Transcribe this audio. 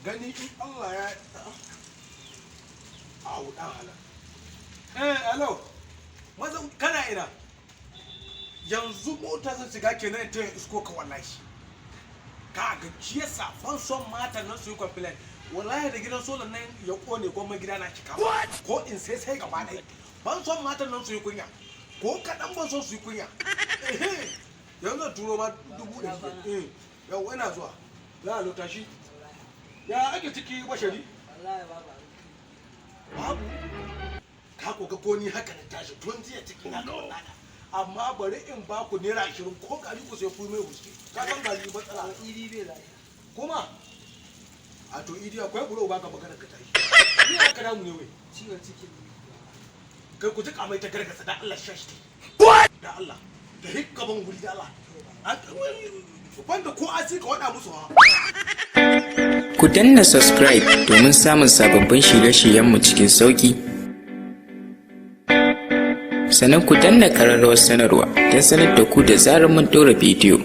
Gani in Allah ya awu dan halal. Eh, hello. Maza, kana ina? Yanzu mota zan shiga kenan ta isko ka. Wallahi ka ga shi yasa ban son matan nan su yi complain. Wallahi da gidan solar nan ya kone, gwamma gida na cika ko in sai gaba ɗaya. Ban son matan nan su yi kunya ko kaɗan, ban son su yi kunya. Ehe, yanzu zan turo ma 100,000. Eh, yau ina zuwa. Za a lota shi. Ya ake ciki, Bashari? Wallahi babu. Babu. Ka ko ga ko ni haka na tashi tun jiya ciki na kawai nada, amma bari in ba ku ₦20 ko gari ku sai ku mai wuski. Ka san gari matsala. Idi bai lafiya. Kuma a to, Idi, akwai buro baka magana ka tashi. Ni haka namu ne wai. Ciwon ciki. Kai, ku jika mai ta gargasa da Allah, shashi da Allah da hikkaban wuri da Allah banda ko asi ka wada musu ha. Ku danna subscribe domin samun sababbin shirye-shiryenmu cikin sauƙi. Sannan ku danna ƙararrawar sanarwa don sanar da ku da zarar mun ɗora bidiyo.